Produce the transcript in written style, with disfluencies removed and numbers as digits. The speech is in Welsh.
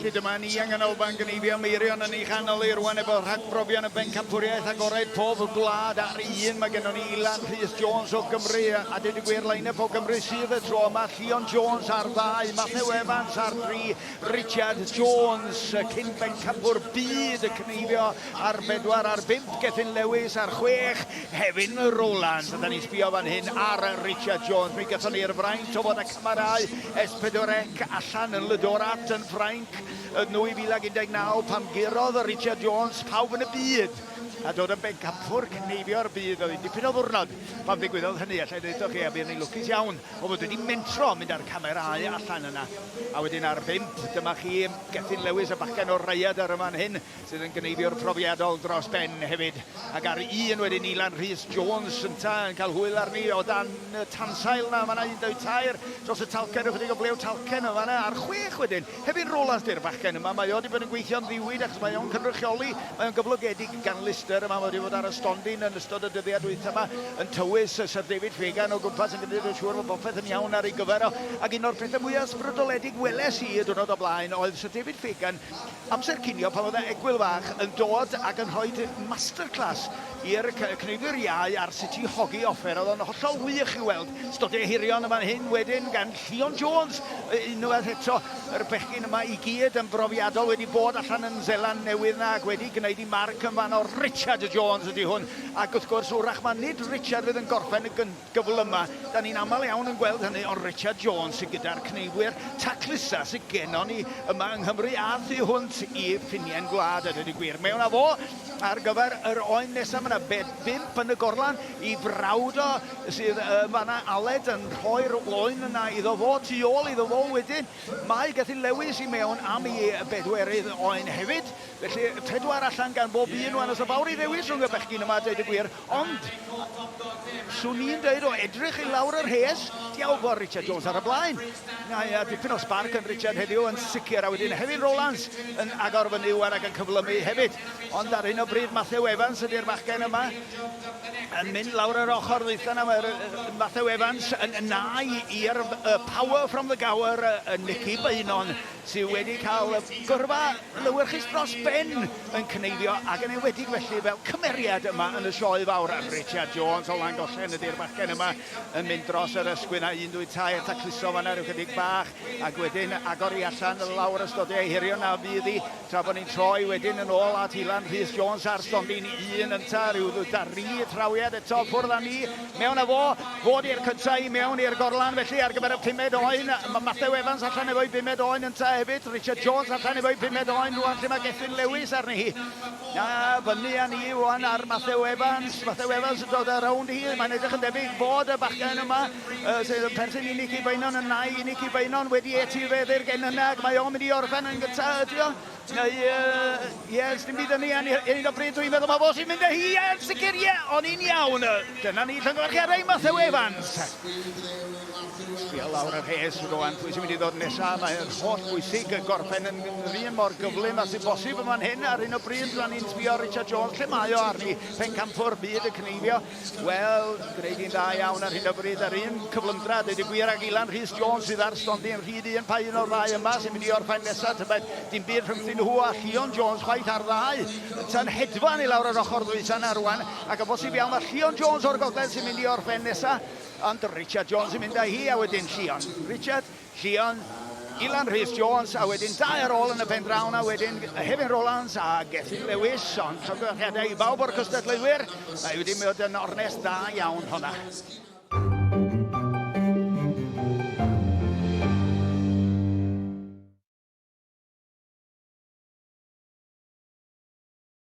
Felly dyma ni yng Nghanolfan Gneifio Meirion yn ei chanol hi rwan efo rhagbrofion y bencampwriaeth agored pob gwlad ar un. Mae gennon ni Ilan Rhys Jones o Gymru a dweud y gwir line-up o Gymru sydd y tro yma. Llion Jones ar ddau, Matthew Evans ar dri, Richard Jones, cyn bencampwr byd y cneifio ar bedwar, ar bump Gethin Lewis, ar chwech Hefin Rowlands. A da ni'n sbio fan hyn ar Richard Jones. Mi gathon ni'r fraint o fod â Camerâu S4C allan yn Le Dorat yn Ffrainc yn 2019 pan gurodd Richard Jones pawb yn y byd a dod yn bencampwr cneifio'r byd. Oedd hi'n dipyn o ddiwrnod pan ddigwyddodd hynny, allai ddeud chi, a buon ni'n lwcus iawn o fod wedi mentro mynd â'r camerâu allan yna. A wedyn ar bump, dyma chi Gethin Lewis, y bachgen o'r Rhaeadr yn fan hyn, sydd yn gneifiwr profiadol dros ben hefyd, ac ar un wedyn Ilan Rhys Jones ynta yn cael hwyl arni o dan y tansail na fanna, 1, 2, 3 dros y talcen, ychydig o blew talcen yn fanna, a'r chwech wedyn, Hefin Rolas di'r bachgen yma, mae o wedi bod yn gweithio'n ddiwyd achos mae o'n cynrychioli, mae o'n gyflogedig gan Lister yma, mae wedi bod ar y stondin yn ystod y dyddiau dwytha yma, yn tywys Syr David Fagan o gwmpas yn gwneud yn siŵr fod popeth yn iawn ar ei gyfer o, ac un o'r pethau mwyaf ysbrydoledig weles i y diwrnod o blaen oedd Syr David Fagan Amser cinio pan oedd egwyl fach yn dod ac yn rhoi masterclass i'r cneifwyr iau ar sut i hogi offer. Oedd o'n hollol wych i'w weld. Stodiau hirion yn fan hyn wedyn gan Llion Jones, unwaith eto yr bechgyn yma i gyd yn brofiadol wedi bod allan yn Seland Newydd na ac wedi gwneud i marc yn fan o Richard Jones ydy hwn. Ac wrth gwrs wrach ma nid Richard fydd yn gorffen y gyflyma. Da ni'n aml iawn yn gweld hynny, ond Richard Jones sydd gyda'r cneifwyr taclusa sydd gennon ni yma yng Nghymru a thu hwnt i ffiniau'n gwlad, a dweud y gwir. Mewn â fo ar gyfer yr oen nesaf, mae yna bed bump yn y gorlan i frawd o sydd yn fanna, Aled, yn rhoi'r oen yna iddo fo, tu ôl iddo fo wedyn. Mae Gethin Lewis i mewn am ei bedwerydd oen hefyd, felly pedwar allan gan bob un wan, oes 'na fawr i ddewis rhwng y bechgyn yma, a dweud y gwir. Ond, swn i'n deud o edrych i lawr y rhes, diawl bod Richard Jones ar y blaen. Na, ia, dipyn o sbarc yn Richard heddiw yn sicr, a wedyn Hefin Rowlands yn agor fyny wan ac yn cyflymu hefyd. Ond ar hyn o bryd, Matthew Evans ydy'r bachgen yma yn mynd lawr yr ochr ddwytha 'na. Mae'r Matthew Evans yn nai i'r Power from the Gower, Nicky Beynon, sydd wedi cael gyrfa lewyrchus dros ben yn cneifio ac yn enwedig felly fel cymeriad yma yn y sioe fawr. Richard Jones o Langollen ydy'r bachgen yma yn mynd dros yr ysgwyn a 1, 2, 3 tacluso fanna rhyw chydig bach ac wedyn agor i allan lawr y stodiau hirion a fydd hi tra bod ni'n troi wedyn yn ôl at Ilan Rhys Jones ar stondin un ynta rhyw ddari trawiad eto ffwrdd â ni Mewn â fo, fo 'di'r cynta i mewn i'r gorlan felly ar gyfer y pumed oen. Mae Matthew Evans allan efo'i bumed oen ynta hefyd. Richard Jones allan efo'i bumed oen rwan lle mae Gethin Lewis arni hi. Na, fyny â ni rwan ar Matthew Evans. Matthew Evans yn dod ar rownd hi. Mae'n edrych yn debyg fod y bachgen yma uh, sydd yn perthyn i Nicky Beynon yn nai i Nicky Beynon wedi etifeddu'r genynnau ac mae o'n mynd i orffen yn gyntaf ydy o. Neu, yy, ie, dim byd yn ni ar hyn o bryd, dwi'n meddwl mae fo sy'n mynd â hi, ie, yn sicr, ie, o'n i'n iawn. Dyna ni, llongyfarchiadau i Matthew Evans. Sbio lawr y rhes rwan, pwy sy'n mynd i ddod nesaf, mae'n holl bwysig gorffen yn yr un mor gyflym a sy'n bosib yn fan hyn ar hyn o bryd, rwan ni'n sbio Richard Jones, lle mae o arni, pencampwr byd y cneifio. Wel, gwneud hi'n dda iawn ar hyn o bryd ar un cyflymdra, dweud y gwir, ag Ilan Rhys Jones sydd ar stondin rhif un, pa un o'r ddau yma sy'n mynd i orffen nesaf, tybed, dim byd rhyngthyn nhw a Llion Jones chwaith ar ddau, ynta'n hedfan i lawr yr ochr ddwytha 'na rwan, ac yn bosib iawn mae Llion Jones o'r gogledd sy'n mynd i orffen nesaf, ond Richard Jones yn mynd â hi, a wedyn Llion, Richard, Llion, Ilan Rhys Jones, a wedyn dau ar ôl yn y pen draw 'na wedyn, Hefin Rowlands a Gethin Lewis, ond llongyfarchiadau i bawb o'r cystadleuwyr, mae wedi mynd yn ornest dda iawn honna.